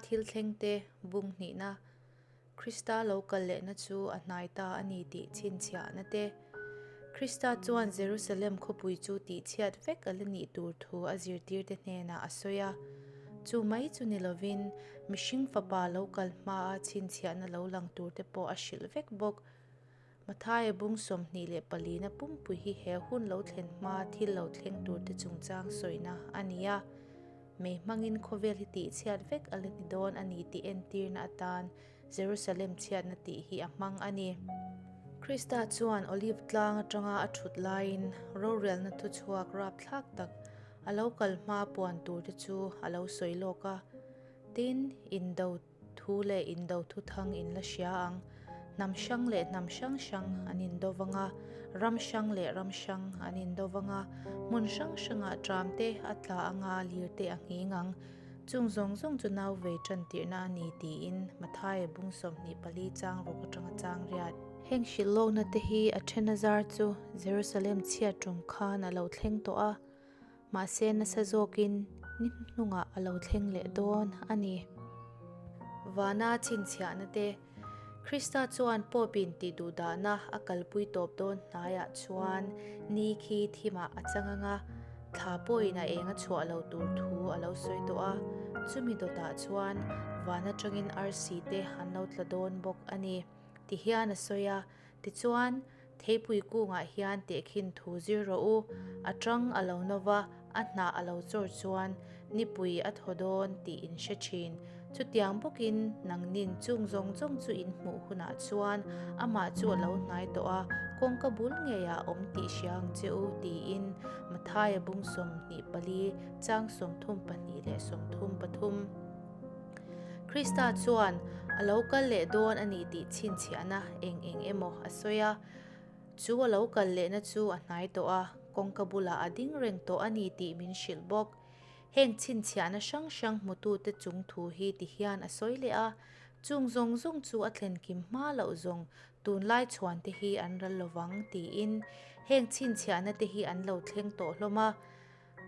thil thlengte bung hnihna, Krista lo kal lehna chu a hnai ta a ni tih chhinchhiahna te, Krista chuan Jerusalem khawpui chu tihchhiat vek a la nih tur thu a zirtirte hnenah a sawi a. Chu mai chu ni lovin, mihring fapa lo kal hmaa chhinchhiahna lo lang turte pawh a hrilh vek bawk. Mathaia bung 24 na pumpui hi he hun lo thlen hma thil lo thleng turte chungchang sawina a ni a. Mei hmangin khawvel hi tihchhiat vek a la ni dawn a ni tih entirna atan Jerusalem chhiatna tih hi a hmang a ni. Krista chuan Olive tlang atanga a thut laiin rorelna thuchhuak rapthlak tak a lo kal hma puan turte chu a lo sawi lawk a. Tin, indo Thu leh indo thuthang in la hria ang. Hnam hrang leh hnam hrang hrang an indo vang a, ram hrang leh ram hrang an indo vang a, hmun hrang hrangah tram te a tla ang a, lir te a nghing ang. Chung zawng zawng chu nau vei tan tirhna a ni tiin Mathaia bung 24 chang ruk atanga chang riat. Heng hrilh lawkna te hi a then a zar chu Jerusalem chhiat tum khan a lo thleng tawh a. Mahse nasa zawkin ni hnuhnungah a lo thleng leh dawn a ni. Vana chhinchhiahna te, Krista chuan Pope-in tihduhdahna a kalpui tawp dawn hnaiah chuan ni khi thimah a chang ang a, thla pawhin a eng a chhuah lo tur thu a lo sawi tawh a, chumi dawtah chuan van atangin arsi te an lo tla dawn bawk a ni, ti hian a sawi a. Tichuan, theipui kungah hian tehkhin thu zir rawh u, a tang a lo no va, a hnah a lo chawr chuan nipui a thaw dawn tih in hre thin. Chutiang bawkin nangnin chung zawng zawng chu in hmuh hunah chuan amah chu a lo hnai tawh a, kawngka bul ngeiah a awm tih hria ang che u, tiin Mathaia bung 24, chang 32 leh 33. Krista chuan a lo kal leh dawn a ni tih chhinchhiahna eng eng emaw a sawi a. Chu a lo kal lehna chu a hnai tawh a, kawngka bulah a ding reng tawh a ni tih min hrilh bawk. Heng chhinchhiahna hrang hrang hmutute chung thu hi ti hian a sawi leh a, Chung zawng zawng chu a thlen kim hma loh zawng tunlai chhuante hi an ral lovang tiin heng chhinchhiahna te hi an lo thleng tawh hlawm a.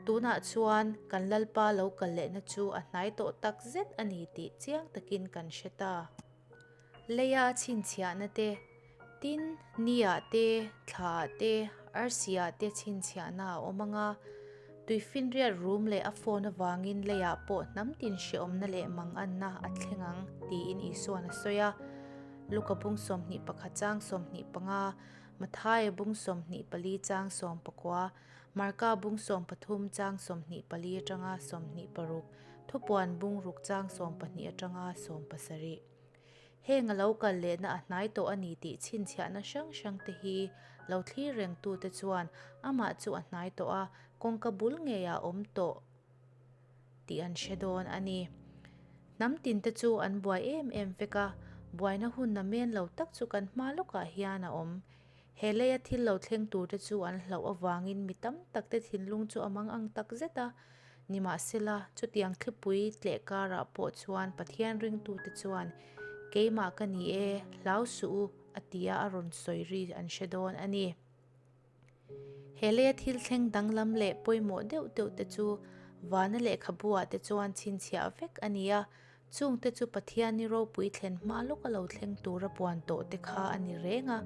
Tunah chuan kan Lalpa lo kal lehna chu a hnai tawh tak zet a ni tih chiang takin kan hre ta. Leia chhinchhiahna te, tin, niah te, thlaah te, arsiah te chhinchhiahna a awm ang a. Tuifinriat rum leh a phone avangin leiah pawh hnam tin hreawmna leh manganna a thleng ang tiin Isua'n a sawi a. Luka bung 21 chang 25, Mathaia bung 24 chang 19, Marka bung 13 chang 24 atanga 26, Thupuan bung ruk chang 12 atanga 17. Heng a lo kal lehna a hnai tawh a ni tih chhinchhiahna hrang hrang te hi lo thlir reng tute chuan amah chu a hnai tawh a, kawngka bul ngeiah a awm tawh tih an hre dawn a ni. Hnam tin te chu an buai em em vek a, buaina hun namen lo tak chu kan hma lawkah hian a awm. He leia thil lo thleng turte chu an hlauh avangin mi tam takte thinlung chu a mang ang tak zet a. Nimahsela, chutiang thlipui tleh karah pawh chuan Pathian ringtute chuan, Keimah ka ni e, hlau suh u, a tia a rawn sawi ri an hre dawn a ni. He leia thil thleng danglam leh pawimawh deuh deuh te chu vana lehkhabu-ah te chuan chhinchhiah vek a ni a, Chungte chu Pathian ni ropui thlen hma lawka lo thleng tura puan tawh te kha a ni reng a,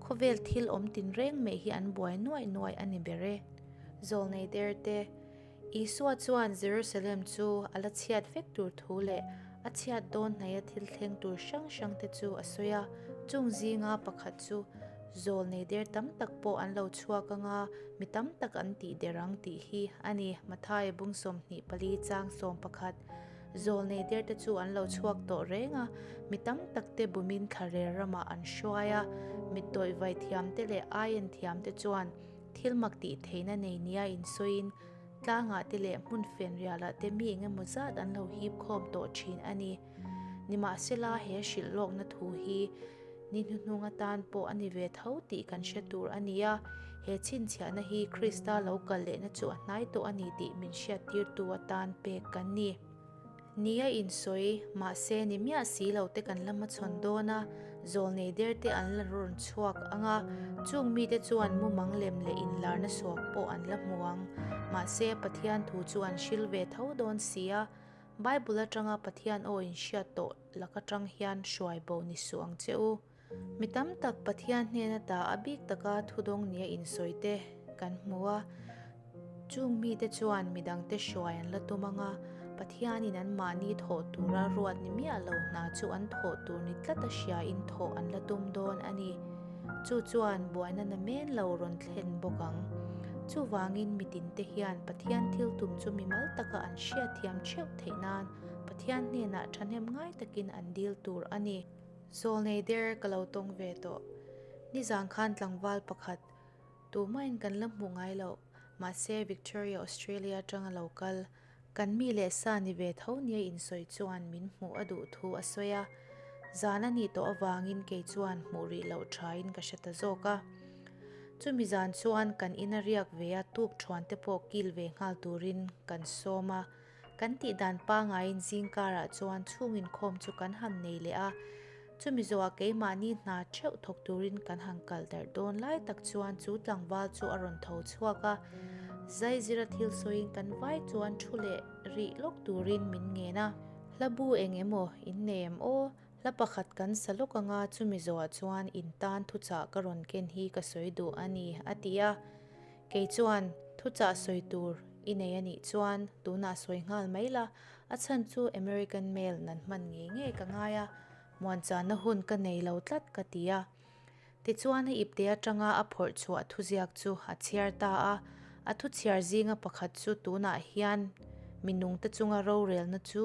khawvel thil awm tinreng meh hi an buai nuaih nuaih a ni ber e. Zawlnei der te, Isua chuan Jerusalem chu a la chhiat vek tur thu leh a chhiat dawn hnaia thil thleng tur hrang hrang te chu a sawi a, chung zinga pakhat chu zawlnei der tam tak pawh an lo chhuak anga mi tam tak an tih der ang tih hi a ni, Mathaia bung 24 chang 11. Zawlnei derte chu an lo chhuak tawh reng a, mi tam takte bumin thlarel ramah an hruai a, mittawih vai thiamte leh aien thiamte chuan thil mak tih theihna nei nia insawiin tlangah te leh hmun fenrialah te mi eng emaw zat an lo hip khawm tawh thin a ni. Nimahsela he hrilh lawkna thu hi ni hnuhnung atan pawh a ni ve tho tih kan hre tur a ni a, he chhinchhiahna hi Krista lo kal lehna chu a hnai tawh a ni tih min hriattirtu atan pek kan ni. Ni a insawi, mahse ni miah si lo te kan la hmachhawn dawn a, zawlnei der te an la rawn chhuak ang a, chung mite chuan mumang lem leh inlarna suak pawh an la hmu ang, mahse Pathian thu chu an hril ve tho dawn si a. Bible atanga Pathian aw in hriat tawh lak atang hian hruai bo ni suh ang che u. Mi tam tak Pathian hnen ata a bik taka thudawng nia insawi te kan hmu a. Chung mite chuan midangte hruai an la tum ang a, Pathianin anmahni thawh tura ruat ni miah lo hna chu an thawh tur ni tlata hriain thawh an la tum dawn a ni. Chu chuan buaina namen lo rawn thlen bawk ang. Chuvangin mitinte hian Pathian thil tum chu mimal taka an hriatthiam theuh theih nan Pathian hnenah thahnem ngai takin an dil tur a ni. Zawlnei der ka lo tawng ve tawh. Nizan khan tlangval pakhat Tumahin kan la hmuh ngai loh, mahse Victoria Australia atanga lo kal, kan mi leh sa ni ve tho nia insawi chuan min hmuh a duh thu a sawi a. Zan a nih tawh avangin kei chuan hmuh rih loh thain ka hre ta zawk a. Chumi zan chuan kan ina riak ve a tuk thuan te pawh kil ve nghal turin kan sawm a. Kan tih dan pangaiin zingkarah chuan chhung inkhawm chu kan han nei leh a, chumi zawhah keimahni hna theuh thawk turin kan han kal darh dawn lai tak chuan chu tlangval chu a rawn tho chhuak a, zaizira thil sawiin kan vai chuan thu leh rih lawk turin min ngen a. Hla bu eng emaw in nei em aw? Hla pakhat kan sa lawk anga chumi zawhah chuan in tan thuchah ka rawn ken hi ka sawi duh a ni, a ti a. Kei chuan thuchah sawi tur i nei a nih chuan tunah sawi nghal mai la, a chhan chu American mail nan hman ngei ngei ka ngai a, muanchahna hun ka nei lo tlat ka ti a. Tichuan a ipte atanga a phawrh chhuah thuziak chu a chhiar ta a, a thuchhiar zinga pakhat chu tunah hian minungte chunga rorelna chu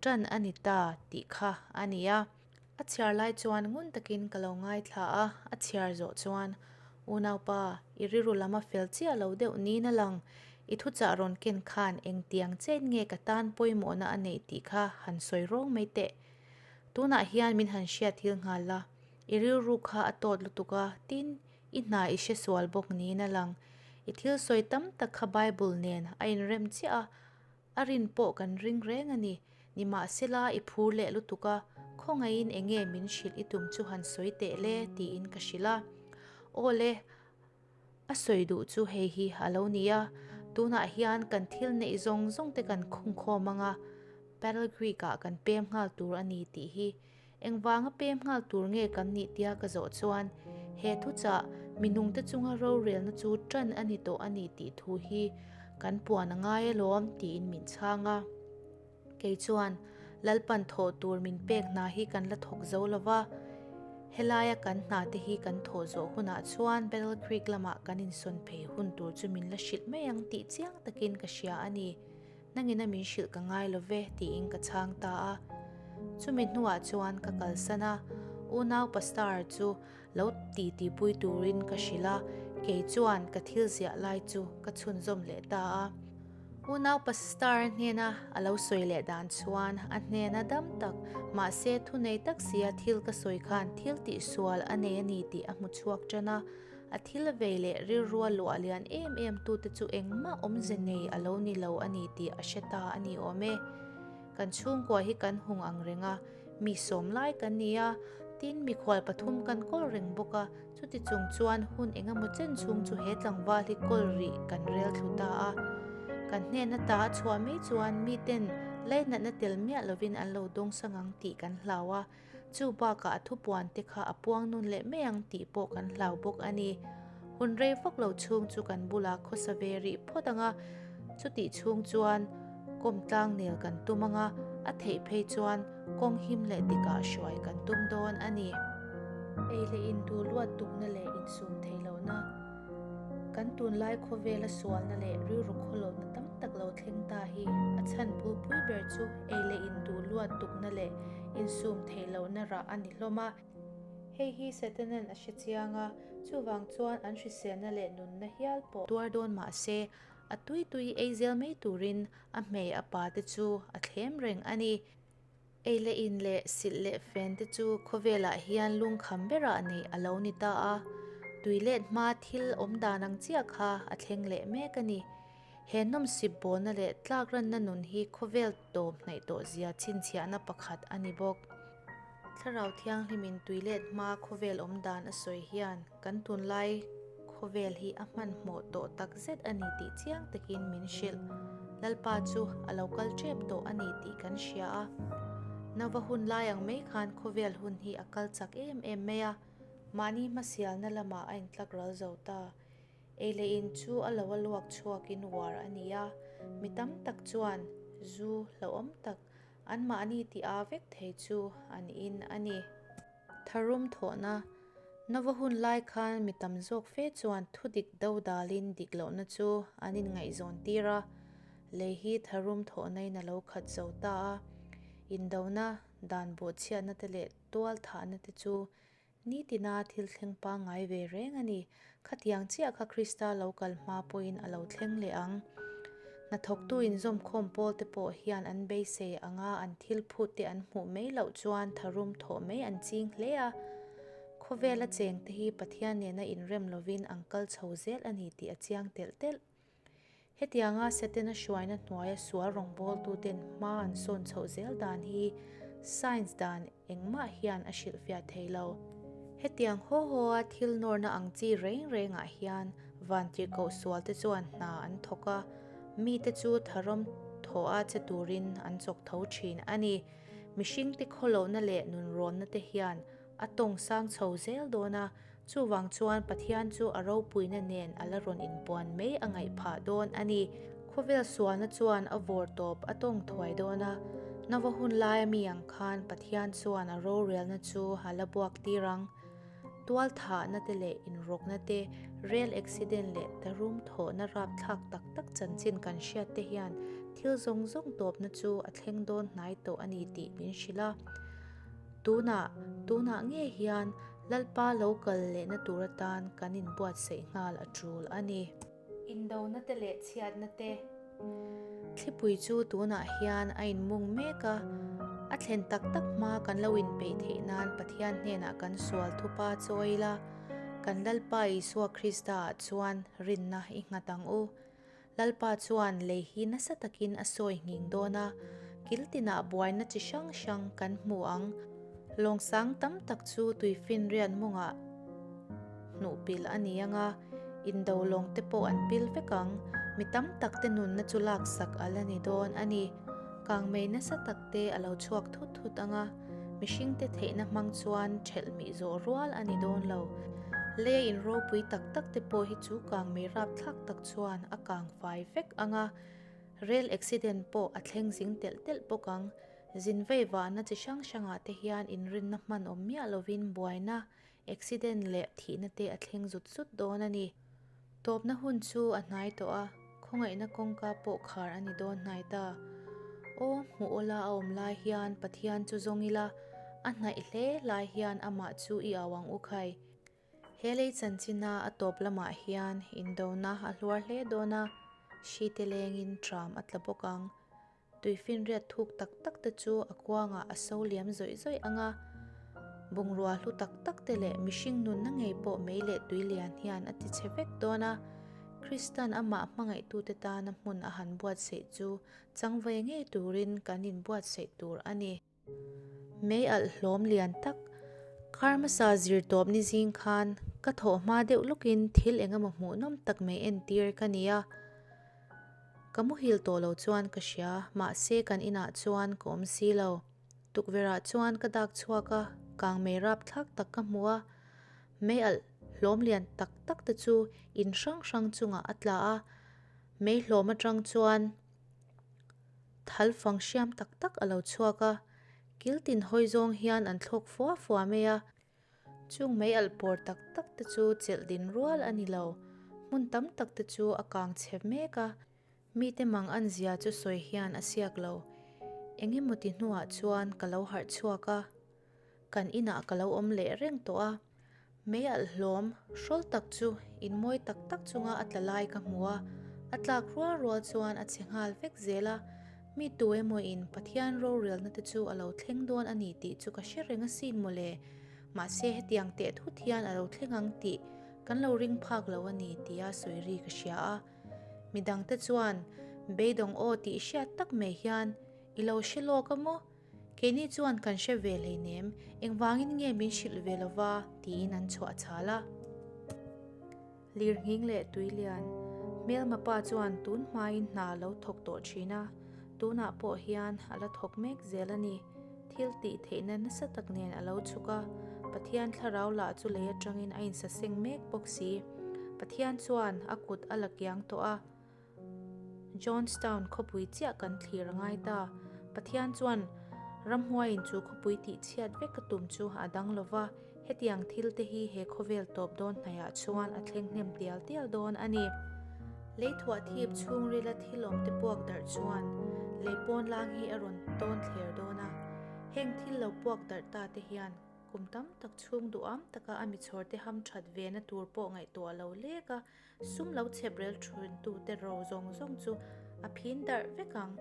ṭan a ni ta tih kha a ni a. A chhiar lai chuan ngun takin ka lo ngaithla a, a chhiar zawh chuan, Unaupa, i rilru lam a fel chiah lo deuh niin a lang. I thuchah rawn ken khan engtiang chen nge ka tan pawimawhna a neih tih kha han sawi rawng mai teh. Tunah hian min han hriat thil nghal la, i rilru kha a tawt lutuk a, tin, i hna i hre sual bawk niin a lang. I thil sawi tam tak kha Bible nen a inrem chiah a, A rin pawh kan ring reng a ni. Nimahsela i phur leh lutuk a, khawngaihin enge min hrilh i tum chu han sawi teh le tiin ka hrilh a. Aw le, a sawi duh chu hei hi a lo ni a, tunah hian kan thil neih zawng zawng te kan khungkhawm ang a, Battle Creek ah kan pem nghal tur a ni tih hi Engvanga pem nghal tur nge kan nih tia ka zawh chuan, he thuchah minungte chunga rorelna chu ṭan a ni tawh a ni tih thu hi kan puan a ngai alawm tiin min chhang a. Kei chuan, Lalpan thawh tur min pek hna hi kan la thawk zo lo va, helaia kan hna te hi kan thawh zawh hunah chuan Battle Creek lamah kan insawn phei hun tur chu min la hrilh mai ang tih chiang takin ka hria a ni. Nangina min hrilh ka ngai lo ve tiin ka chhang ta a. Chumi hnuah chuan ka kalsan a, unau pastor chu lo titi pui turin ka hrilh a, kei chuan ka thil ziah lai chu ka chhunzawm leh ta a. Unau pastor hnena a lo sawi leh dan chuan a hnena dam tak, mahse thunei tak sia thil ka sawi khan thil tihsual a nei a ni tih a hmu chhuak tan a. A thil vei leh rilrua luah lian em em tute chu engmah awmze nei a lo ni lo a ni tih a hre ta a ni awm e. Kan chhungkua hi kan hung ang reng a, mi sawm lai kan ni a, tin mikhual pathum kan kawl reng bawk a, chuti chung chuan hun engemaw chen chhung chu he tlangval hi kawl rih kan rel thlu ta a. Kan hnen ata a chhuah mai chuan miten lainatna tel miah lovin an lo dawngsang ang tih kan hlau a, Chu bakah a thupuan te kha a puang nun leh mai ang tih pawh kan hlau bawk a ni. Hun rei vak lo chhung chu kan bulah khawsa ve rih phawt ang a, chutih chhung chuan kawm tlang nel kan tum ang a, a theih phei chuan kawng him leh dikah hruai kan tum dawn a ni. Ei leh in duh luat tukna leh insum theih lohna, kan tunlai khawvela sualna leh rilru khawlawtna tam tak lo thleng ta hi a chhan bulpui ber chu ei leh in duh luat tukna leh Insum theih lohna rah a ni hlawm a. Hei hi Satanan a hre chiang a, chuvang chuan an hriselna leh nunna hial pawh. Tuar dawn mah se, a tui tui ei zel mai turin a hmei a pa te chu a thlem reng a ni. Ei leh in leh silh leh fen te chu khawvelah hian lungkham berah neih a lo ni ta a, tui let hma thil awm dan ang chiah kha a thleng leh mek a ni. He nawmsip bawlna leh tlakranna nun hi khawvel tawp hnaih tawh zia chhinchhiahna pakhat a ni bawk. Thlarau Thianghlimin tui let hma khawvel awm dan a sawi hian kan tunlai khawvel hi a hmanhmawh tawh tak zet a ni tih chiang takin min hrilh. Lalpa chu a lo kal tep tawh a ni tih kan hria a. Nova hun lai ang mai khan khawvel hun hi a kal chak em em mai a, mahni hmasialna lamah a intlak ral zo ta. Ei leh in chu a lo a luak chhuakin uar a ni a, mi tam tak chuan zu hlauhawm tak anmahni ti aa vek thei chu an in a ni. Tharum thawhna, Nova hun lai khan mi tam zawk fe chuan thudik dodalin dik lohna chu an inngaihzawn tir a, lei hi tharum thawhnain a lo khat zo ta a, indona, dan bawhchhiatna te leh tual thahna te chu Nitina thil thleng pangngai ve reng a ni. Khatiang chiah kha Krista lo kal hma pawhin a lo thleng leh ang. Hnathawktu inzawmkhawm pawl te pawh hian an beisei anga an thil phut te an hmuh mai loh chuan tharum thawh mai an ching hle a. Khawvela chengte hi Pathian nena inrem lovin an kal chho zel a ni tih a chiang telh telh. Hetianga Setana hruaina hnuaia sual rawngbawltuten hma an sawn chhoh zel dan hi science dan engmah hian a hrilhfiah thei lo. Hetiang haw hawa thil nawrna ang chi reng rengah hian vantirhkoh sualte chuan hna an thawk a, mite chu tharawm thawha che turin an chawk tho thin a ni. Mihringte khawlohna leh nunrawnna te hian A tawng sang chho zel dawn a, chuvang chuan Pathian chu a ropuina nen a la rawn inpuan mai a ngaih phah dawn a ni. Khawvel sualna chuan a vawr tawp a tawng thuai dawn a, Nova hun laia mi ang khan Pathian chuan a rorelna chu a la buak tir ang. Tual thahna te leh inrawkna te, rail accident leh tarum thawhna rapthlak tak tak chanchin kan hriat te hian thil zawng zawng tawpna chu a thleng dawn hnai tawh a ni tih min hrilh a. Tunah, tunah ngei hian Lalpa lo kal lehna tur atan kan inbuatsaih nghal a tul a ni. Indona te leh chhiatna te. Thlipui chu tunah hian a inmung mek a, a thlen tak tak hma kan lo inpeih theih nan Pathian hnenah kan sual thupa chawi ila, kan Lalpa Isua Krista-ah chuan rinna i nghat ang u. Lalpa chuan lei hi nasa takin a sawi nghing dawn a, kil tinah buaina chi hrang hrang kan hmu ang. Lawng sang tam tak chu tuifinriat mawngah hnuh pil a ni ang a, indo lawng te pawh an pil vek ang. Mi tam tak te nunna chu laksak a la ni dawn a ni. Kangmei nasa tak te a lo chhuak thut thut ang a. Mihringte theihna hmang chuan ṭhelh mih zawh rual a ni dawn lo. Leia in ropui tak tak te pawh hi chu kangmei rapthlak tak chuan a kang fai vek ang a, rail accident pawh a thleng zing telh telh bawk ang. Zin vei vahna chi hrang hrangah te hian inrinna hman awm miah lovin buaina, accident leh thihna te a thleng zut zut dawn a ni. Tawpna hun chu a hnai tawh a, khawngaihna kawngka pawh khar a ni dawn hnai ta. Aw, hmuh awla a awm lai hian Pathian chu zawng ila, a hnaih hle lai hian amah chu i au ang u khai. He lei chanchina a tawp lamah hian indona a hluar hle dawn a, hrite lengin tram a tla bawk ang. Tuifinriat thuk tak tak te chu a kuangah a so liam zawih zawih ang a, bungrua hlu tak tak te leh mihring nunna ngei pawh mei leh tui lian hian a ti chhe vek dawn a. Kristan amah hmangaihtute tana hmun a han buatsaih chu changve ngei turin kan inbuatsaih tur a ni. Mei alh hlawm lian tak kar hmasa zir tawp ni zing khan ka thawh hma deuh lawkin thil eng emaw hmuhnawm tak mai entir ka ni a. Ka muhil tawh lo chuan ka hria, mahse kan inah chuan ka awm si lo. Tukverhah chuan ka dak chhuak a, kangmei rapthlak tak ka hmu a. Mei alh hlawm lian tak tak te chu in hrang hrang chungah a tla a, mei hlawm atang chuan Thal fang hriam tak tak a lo chhuak a, kil tin hawi zawng hian an thlawk fua fua mai a. Chung mei alh pawr tak tak te chu chelh din rual a ni lo, hmun tam tak te chu a kang chhe mek a, mite mang an zia chu sawi hian a siak lo. Eng emaw ti hnuah chuan ka lo harh chhuak a, kan inah ka lo awm leh reng tawh a. Mei alh hlawm hrawl tak chu in mawi tak tak chunga a tla lai ka hmu a, a tlak rual rual chuan a chhe nghal vek zel a. Mi tu emawin Pathian rorelna te chu a lo thleng dawn a ni tih chu ka hre reng asin mawle. Mahse hetiang teh thut hian a lo thleng ang tih kan lo ring phak lo a ni tia sawi ri ka hria a. Midangte chuan beidawng aw tih hriat tak mai hian i lo hre lawk a maw? Keini chuan kan hre ve hleinem, engvangin nge min hrilh ve lova? tiin an chhuah chhal a. Lirnghing leh Tuilian. Hmelma pa chuan tun hmain hna a lo thawk tawh thin a, tunah pawh hian a la thawk mek zel a ni. Thil tih theihna nasa tak nen a lo chhuk a, Pathian thlarau lah chu lei atangin a insaseng mek bawk si. Pathian chuan a kut a la kiang tawh a. Johnstown khawpui chiah kan thlir a ngai ta. Pathian chuan ramhuaiin chu khawpui tih chhiat vek a tum chu a dang lo va, hetiang thil te hi he khawvel tawp dawn hnaihah chuan a thleng hnem tial tial dawn a ni. Lei thuah thip chhungrila thil awm te puak darh chuan lei pawn lang hi a rawn tawn thler dawn a, heng thil lo puak darh ta te hian kum tam tak chhung duham taka a mi chhawr te ham that ve na tur pawh ngaihtuah lo lek a, Sum lo chhep rel thintute ro zawng zawng chu a phin darh vek ang.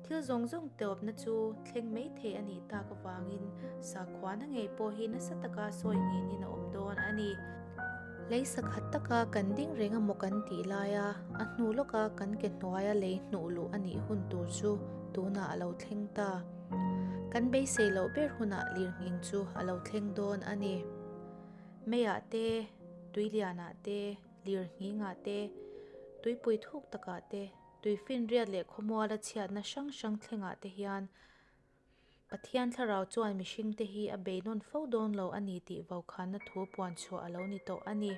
Thil zawng zawng tawpna chu thleng mai thei a nih tak avangin sakhuana ngei pawh hi nasa taka sawi nginin a awm dawn a ni. Lei sakhat taka kan ding reng emaw kan tih laia a hnu lawka kan ke hnuaia lei hnuh luh a nih hun tur chu tunah a lo thleng ta. Kan beisei loh ber hunah lirnghing chu a lo thleng dawn a ni. Meiah te, tuilianah te, lirnghingah te, tuipui thuk takah te, tuifinriat leh khawmuala chhiatna hrang hrang thlengah te hian Pathian thlarau chuan mihringte hi a bei nawn fo dawn lo a ni tih vaukhana thu puan chhuah a lo ni tawh a ni.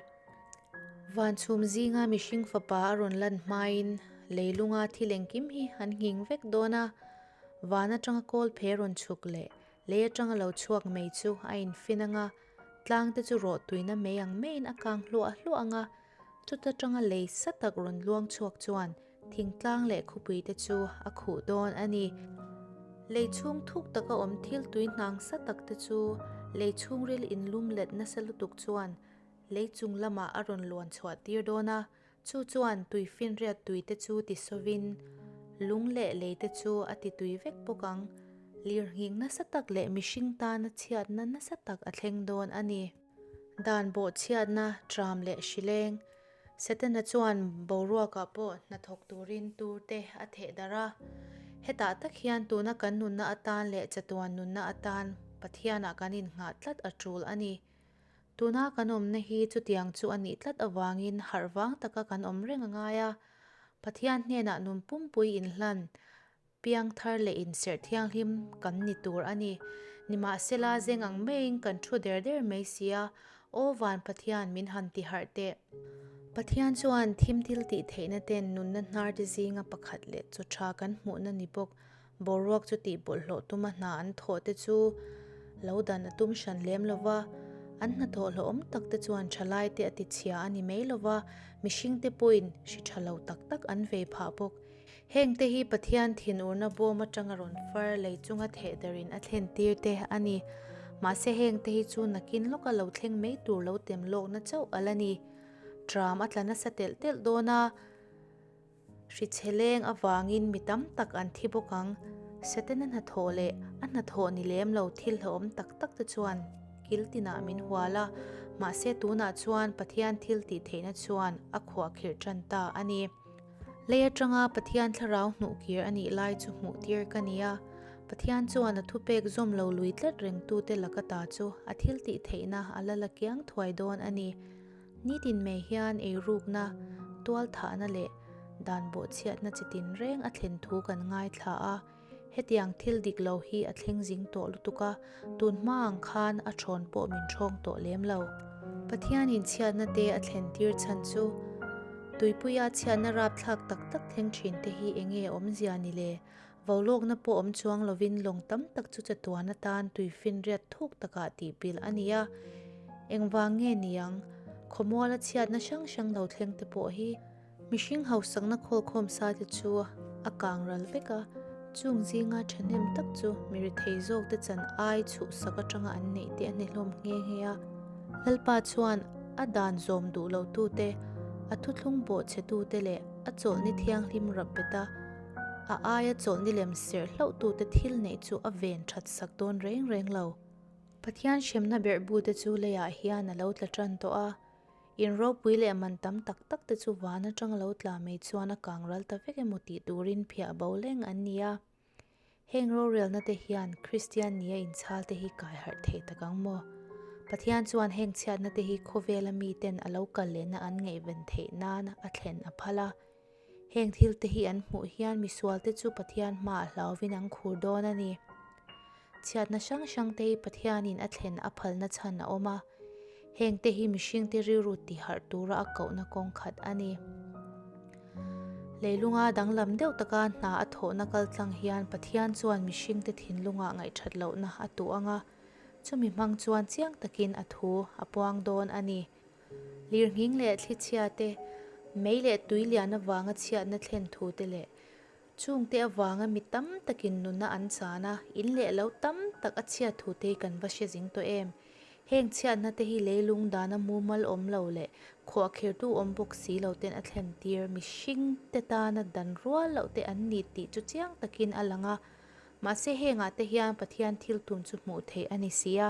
Van chhum zinga mihring fapa a rawn lan hmain leilunga thil engkim hi an nghing vek dawn a, van atanga kawl phe rawn chhuk leh lei atanga lo chhuak mai chu a infin anga, Tlang te chu rawh tuina mei ang maiin a kang hluah hluah ang a, chuta tanga lei sa tak rawn luang chhuak chuan thingtlang leh khawpui te chu a khuh dawn a ni. Lei chhung thuk taka awm thil tui hnang sa tak te chu lei chhungril inlum let nasa lutuk chuan lei chung lamah a rawn luan chhuah tir dawn a, Chu chuan tui finriat tui te chu ti sawvin, lung leh lei te chu a ti tui vek bawk ang. Lirnghing nasa tak leh mihring tana chhiatna nasa tak a thleng dawn a ni. Dan bawhchhiatna, tram leh hrileng. Setana chuan boruakah pawh hnathawk turin tur te a theh darh a. Hetah tak hian tuna kan nunna atan leh chatuan nunna atan Pathianah kan innghah tlat a tul a ni. Tuna kan awmna hi chutiang chu a nih tlat avangin harh vang taka kan awm reng a ngai a. Pathian hnenah nun pumpui inhlan, piang thar leh inserh thianghlim kan ni tur a ni. Nimahsela zeng ang maiin kan thu der der mai si a, Aw van Pathian min han ti harh teh. Pathian chuan thim thil tih theihna ten nunna hnar te zinga pakhat leh chaw tha kan hmuhna ni bawk. Boruak chu tih bawlhhlawh tuma hna an thawh te chu lo dan a tum hran lem lo va, an hnathawh hlauhawm tak te chuan thalai te a ti chhia a ni mai lo va, mihring te pawhin hri tha lo tak tak an vei phah bawk. Heng te hi Pathian thinurna bawm atanga rawn far lei chunga theh darin a thlen tir te a ni. Mahse heng te hi chu nakin lawka lo thleng mai tur lo tem lawkna chauh a la ni. Tram a tla nasa telh telh dawn a. Hrichhe leng avangin mi tam tak an thi bawk ang. Setana hnathawh leh a hnathawh ni lem lo thil hlauhawm tak tak te chuan kil tinah min hual a, mahse tunah chuan Pathian thil tih theihna chuan a khuahkhirh tan ta a ni. Lei atanga Pathian thlarau hnuhkir a nih lai chu hmuhtir ka ni a, Pathian chuan a thupek zawm lo lui tlat rengtute laka ta chu a thil tih theihna a la la kiang thuai dawn a ni. Nitin mai hian eirukna, tualthahna leh dan bawhchhiatna chi tinreng a thlen thu kan ngaithla a, hetiang thil dik lo hi a thleng zing tawh lutuk a, tun hma ang khan a thawn pawh min thawng tawh lem lo. Pathianin chhiatna te a thlen tir chhan chu tuipuia chhiatna rapthlak tak tak thleng thin te hi enge awmzia ni le? Vaulawkna pawh awm chuang lovin lawng tam tak chu chatuan atan tuifinriat thuk takah tihpilh a ni a. Engvang nge niang? Khawmuala chhiatna hrang hrang lo thleng te pawh hi mihring hausakna khawlkhawm sa te chu a kang ral vek a, chung zinga thahnem tak chu mi rethei zawk te chan ai chhuhsak atanga an neih te a ni hlawm nghe nghe a. Lalpa chuan a dan zawm duh lo tute, a thuthlung bawhchhe tute leh a chawlhni thianghlim rap bet a, A aia chawlhni lem serh hlauhtute thil neih chu a ven that sak dawn reng reng lo. Pathian hremna berhbute chu leiah hian a lo tla tan tawh a, in ropui leh man tam tak tak te chu van atanga lo tla mai chuan a kang ral ta vek emaw tih turin phiah bo leng an ni a. Heng rorelna te hian Kristian nia inchhal te hi kai harh thei tak ang maw? Pathian chuan heng chhiatna te hi khawvela miten a lo kal lehna an ngaihven theih nan a thlen a phal a. Heng thil te hi an hmuh hian misualte chu Pathian hmaah hlauvin an khur dawn a ni. Chhiatna hrang hrang te hi Pathianin a thlen a phalna chhan a awm a. Heng te hi mihringte rilru tiharh tura a kohna kawng khat a ni. Leilunga danglam deuh taka hna a thawhna kaltlang hian Pathian chuan mihringte thinlungah ngaihthat lohna a tuh ang a, chumi hmang chuan chiang takin a thu a puang dawn a ni. Lirnghing leh thlichhia te, mei leh tui lian avanga chhiatna thlen thu te leh chungte avanga mi tam takin nuna an chan a, in leh lo tam tak a chhiat thu te hi kan va hre zing tawh em? Heng chhiatna te hi leilung dana mumal awm lo leh khuahkhirtu awm bawk si lo ten a thlen tir mihring te tana dan rual loh te an ni tih chu chiang takin a lang a, mahse hengah te hian Pathian thil tum chu hmuh theih a ni si a.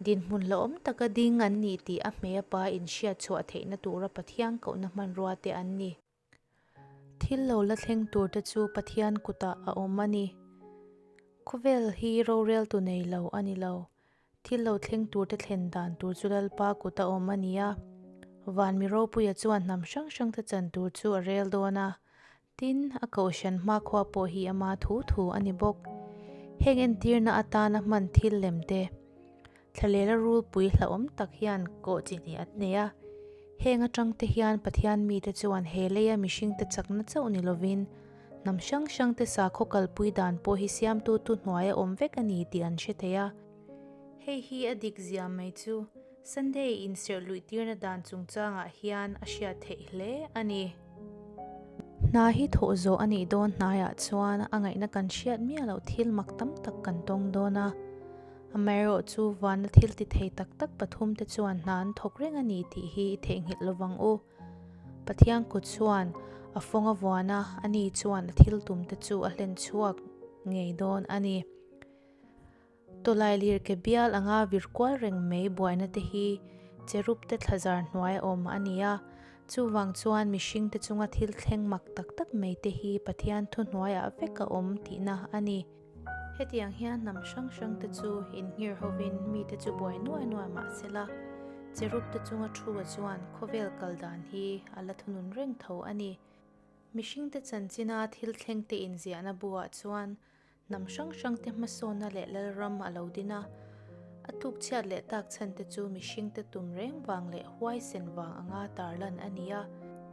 Dinhmun hlauhawm taka ding an ni tih a hmei a pa inhriat chhuah theihna tura Pathian kohna hmanrua te an ni. Thil lo la thleng tur te chu Pathian kutah a awm a ni. Khawvel hi roreltu nei lo a ni lo. Thil lo thleng tur te thlen dan tur chu Lalpa kuta awm a ni a. Van mi ropuia chuan hnam hrang hrang te chan tur chu a rel dawn a. Tin, a kohhran hmakhua pawh hi ama thu thu a ni bawk. Heng entirna atana hman thil lem te, thlalela rulpui hlauhawm tak hian kawh chi hnih an nei a. Heng atang te hian Pathian mite chuan he leia mihringte chakna chauh ni lovin, hnam hrang hrangte sakhaw kalpui dan pawh hi siamtu tu hnuaia awm vek a ni tih an hre thei a. Hei hi a dik zia mai chu Sunday inserh luih tirna dan chungchangah hian a hriat theih hle a ni. Hna hi thawh zawh a nih dawn hnaiah chuan a ngaihna kan hriat miah loh thil mak tam tak kan tawng dawn a. Amaherawh chu vana thil ti thei tak tak pathumte chuan hna an thawk reng a ni tih hi i theihnghilh lovang u. Pathian kut chuan a fawng a vuan a, ani chuan a thil tumte chu a hlen chhuak ngei dawn a ni. Tawlai lir ke bial anga vir kual reng mai buaina te hi cherub te thlazar hnuai a awm a ni a, chuvang chuan mihring te chunga thil thleng mak tak tak mai te hi Pathian thu hnuaiah vek a awm tihna a ni. Hetiang hian hnam hrang hrang te chu inhngir hovin mite chu buai nuai nuai mah se la, cherub te chunga thu a chuan khawvel kal dan hi a la thunun reng tho a ni. Mihring te chanchina thil thleng te inziahna buah chuan Hnam hrang hrangte hmasawnna leh lalram a lo din a, a tlukchhiat leh tak chhante chu mihringte tum reng vang leh huaisen vang anga tarlan a ni a.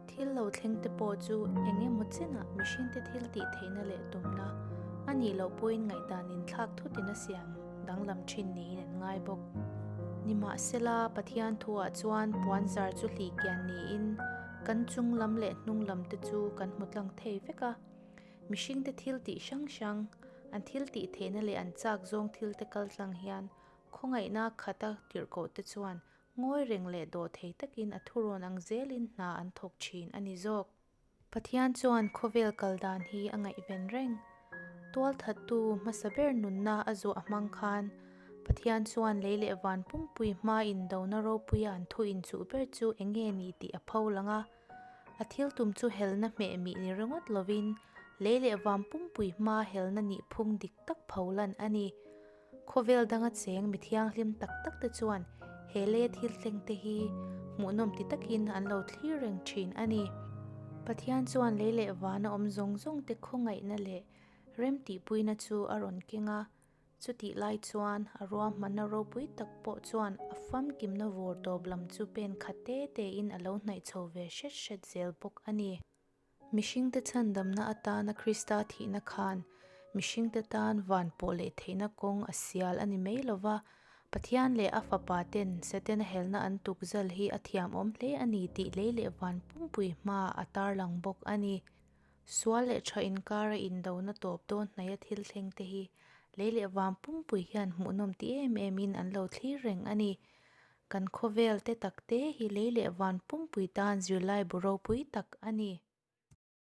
Thil lo thlengte pawh chu eng emaw chenah mihringte thil tih theihna leh tumna a nih loh pawhin ngaihdan inthlak thutin a siam danglam thin niin an ngai bawk. Nimahsela, Pathian thuah chuan puanzar chu hlihkian niin kan chung lam leh hnung lamte chu kan hmu tlang thei vek a. Mihringte thil tih hrang hrang, an thil tih theihna leh an chak zawng thilte kal tlang hian khawngaihna khata tirhkohte chuan ngawi reng leh dawh thei takin a thurawn ang zelin hna an thawk thin a ni zawk. Pathian chuan khawvel kal dan hi a ngaihven reng. Tualthattu hmasa ber nunna a zuah hmang khan Pathian chuan lei leh van pumpui hma indona ropuia an thu inchuh ber chu eng nge ni tih a pho lang a. A thil tum chu helna hmeh mih ni ringawt lovin lei leh vam pumpui hmaa helna nih phung dik tak pho lan a ni. Khawvel danga cheng mi thianghlim tak tak te chuan he leia thil thleng te hi hmuhnawm ti takin an lo thlir reng thin a ni. Pathian chuan lei leh vana awm zawng zawng te khawngaihna leh remtihpuina chu a rawn keng a. Chutih lai chuan a ruahmanna ropui tak pawh chuan a famkimna vawr tawp lam chu pen khat te tein a lo hnaih chho ve hret hret zel bawk a ni. Mihringte chhandamna atana Krista thihna khan mihringte tan van pawh leh theihna kawng a sial a ni mai lova, Pathian leh a Fapa ten Setana helna an tukzal hi a thiamawm hle a ni tih lei leh van pumpui hmaah a tarlang bawk a ni. Sual leh tha inkara indona tawp dawn hnaia thil thleng te hi lei leh vam pumpui hian hmuhnawm ti em em in an lo thlir reng a ni. Kan khawvel te tak te hi lei leh van pumpui tan zirlai bu ropui tak a ni.